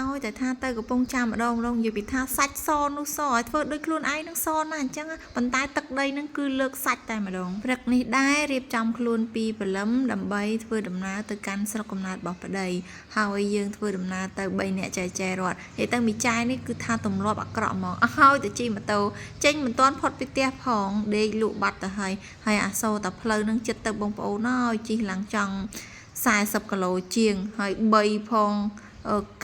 ឲ្យតែថាទៅកំពង់ចាមម្ដងម្ដងនិយាយពីថាសាច់សនោះសឲ្យធ្វើដូចខ្លួនឯងនឹងសណាស់អញ្ចឹងប៉ុន្តែទឹកដីនឹងគឺលើកសាច់តែម្ដងព្រឹកនេះដែររៀបចំខ្លួនពីព្រលឹមដើម្បីធ្វើដំណើរទៅកាន់ស្រុកកំណើតរបស់ប្តីហើយយើងធ្វើដំណើរទៅ3នាក់ចែកចែរត់និយាយទៅមីចែនេះគឺថាទម្លាប់អាក្រក់ហ្មងឲ្យតែជិះម៉ូតូចេញមិនទាន់ផុតពីផ្ទះផងដេកលក់បាត់ទៅហើយហើយអាសូរតែផ្លូវនឹងចិត្តទៅបងប្អូនហើយជិះឡើងចង់40គីឡូជាងហើយ3ផង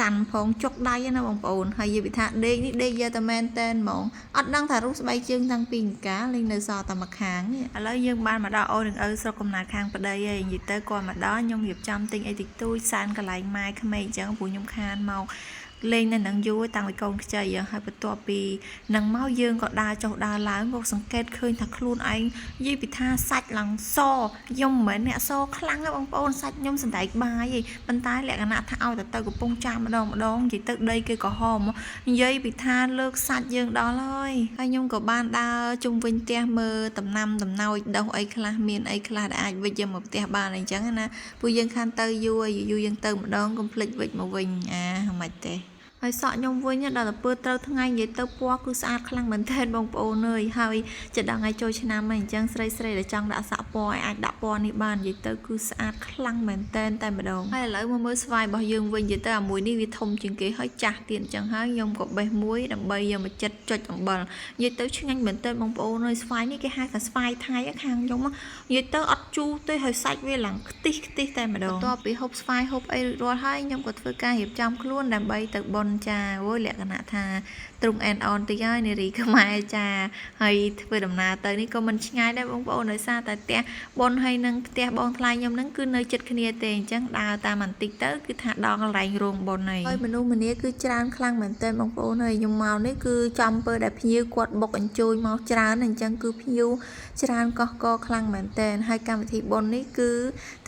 កាន់ផងចុកដៃណាបងប្អូនហើយនិយាយពីថាដេកនេះដេកយកតែមែនតែនហ្មងអត់ដឹងថារុះស្បែកជើងតាំងពីអង្ការលេងនៅសល់តែមួយខាងនេះឥឡូវយើងបានមកដល់អូននឹងឪស្រុកកំណើតខាងប្តីហើយនិយាយទៅគាត់មកដល់ខ្ញុំរៀបចំទិញអីតិចតួចសែនកន្លែងម៉ែក្មេកអញ្ចឹងព្រោះខ្ញុំខានមកលេងនៅនឹងយូរតាំងពីកូនខ្ចីហើយបន្ទាប់ពីនឹងមកយើងក៏ដើរចុះដើរឡើងក៏សង្កេតឃើញថាខ្លួនឯងនិយាយពីថាសាច់ឡើងសខ្ញុំមិនមែនអ្នកសខ្លាំងទេបងប្អូនសាច់ខ្ញុំសណ្តែកបាយទេប៉ុន្តែលក្ខណៈថាឲ្យតែទៅកំពង់ចាមម្ដងម្ដងនិយាយទៅដីគេក្រហមនិយាយពីថាលើកសាច់យើងដល់ហើយហើយខ្ញុំក៏បានដើរជុំវិញផ្ទះមើលដំណាំដំណោចដុះអីខ្លះមានអីខ្លះដែលអាចវិចយកមកផ្ទះបានអីចឹងណាពួកយើងខានទៅយូរយូរយើងទៅម្ដងកុំភ្លេចវិចមកវិញអាមិនទេហើយសក់ខ្ញុំវិញដល់ទៅពើត្រូវថ្ងៃនិយាយទៅពណ៌គឺស្អាតខ្លាំងមែនទែនបងប្អូនអើយហើយจะដល់ថ្ងៃចូលឆ្នាំហើយអញ្ចឹងស្រីស្រីដែលចង់ដាក់សក់ពណ៌អាចដាក់ពណ៌នេះបាននិយាយទៅគឺស្អាតខ្លាំងមែនទែនតែម្ដងហើយឥឡូវមកមើលស្វាយរបស់យើងវិញនិយាយទៅអាមួយនេះវាធំជាងគេហើយចាស់ទៀតអញ្ចឹងហើយខ្ញុំក៏បេះមួយដើម្បីយកមកចិត្តចុចអំបិលនិយាយទៅឆ្ងាញ់មែនទែនបងប្អូនអើយស្វាយនេះគេហៅថាស្វាយថៃខាងខ្ញុំនិយាយទៅអត់ជូរទេហើយសាច់វាឡើងខ្ទិះខ្ទិះតែម្ដងបន្ទាប់ពីហូបស្វាយហូបអីរួចរាល់ហើយខ្ញុំក៏ធ្វើការរៀបចំខ្លួនដើម្បីទៅបុណ្យចាអូយលក្ខណៈថាទ្រុងអែនអនតិចហើយនារីខ្មែរចាហើយធ្វើដំណើរទៅនេះក៏មិនឆ្ងាយដែរបងប្អូនដោយសារតែផ្ទះបុណ្យហើយនឹងផ្ទះបងថ្លៃខ្ញុំនឹងគឺនៅជិតគ្នាទេអញ្ចឹងដើរតាមបន្តិចទៅគឺថាដល់កន្លែងរោងបុណ្យហើយហើយមនុស្សម្នាគឺច្រើនខ្លាំងមែនទែនបងប្អូនហើយខ្ញុំមកនេះគឺចំពើដែលភ្ញៀវគាត់បុកអញ្ជើញមកច្រើនអញ្ចឹងគឺភ្ញៀវច្រើនកោះកខ្លាំងមែនទែនហើយកម្មវិធីបុណ្យនេះគឺ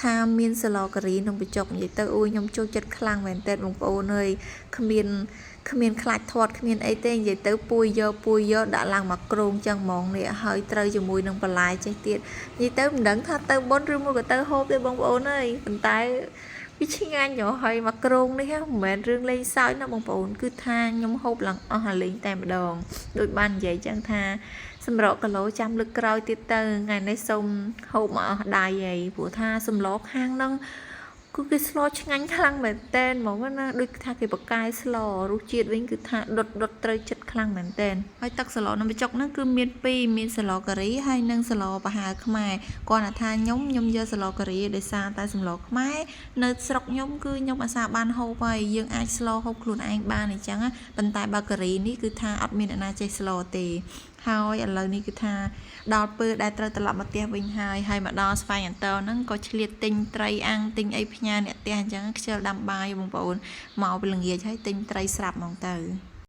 ថាមានសឡការីនំបញ្ចុកនិយាយទៅអូយខ្ញុំចូលចិត្តខ្លាំងមែនទែនបងប្អូនអើយគ្មានគ្មានខ្លាច់ធាត់គ្មានអីទេនិយាយទៅពួយយកពួយយកដាក់ឡើងមកគ្រងចឹងហ្មងនេះហើយត្រូវជាមួយនឹងបន្លែចេះទៀតនិយាយទៅមិនដឹងថាទៅបុណ្យឬមួយក៏ទៅហូបទេបងប្អូនអើយប៉ុន្តែវាឆ្ងាញ់ហ៎ហើយមកគ្រងនេះមិនមែនរឿងលេងសើចណាបងប្អូនគឺថាខ្ញុំហូបឡើងអស់អាលេងតែម្ដងដូចបាននិយាយចឹងថាសម្រក់គីឡូចាំលើកក្រោយទៀតទៅថ្ងៃនេះសូមហូបមកអស់ដៃហីព្រោះថាសម្លខាងហ្នឹងគឺគេស្លឆ្ងាញ់ខ្លាំងមែនតែនហ្មងណាដូចថាគេបកកាយស្លរសជាតិវិញគឺថាដុតដុតត្រូវចិត្តខ្លាំងមែនតែនហើយទឹកសឡនំបញ្ចុកហ្នឹងគឺមានពីរមានសឡការីហើយនិងសឡប្រហើរខ្មែរគាត់ថាខ្ញុំខ្ញុំយកសឡការីដោយសារតែសម្លខ្មែរនៅស្រុកខ្ញុំគឺខ្ញុំអាសាបានហូបហើយយើងអាចស្លហូបខ្លួនឯងបានអញ្ចឹងប៉ុន្តែបើការីនេះគឺថាអត់មានអ្នកណាចេះស្លទេហើយឥឡូវនេះគឺថាដល់ពេលដែលត្រូវត្រឡប់មកផ្ទះវិញហើយហើយមកដល់ស្វែងអន្តរហ្នឹងក៏ឆ្លៀតទិញត្រីអាំងទិញអីផ្ញើអ្នកផ្ទះអញ្ចឹងខ្ជិលដាំបាយបងប្អូនមកពីល្ងាចហើយទិញត្រីស្រាប់ហ្មងទៅ។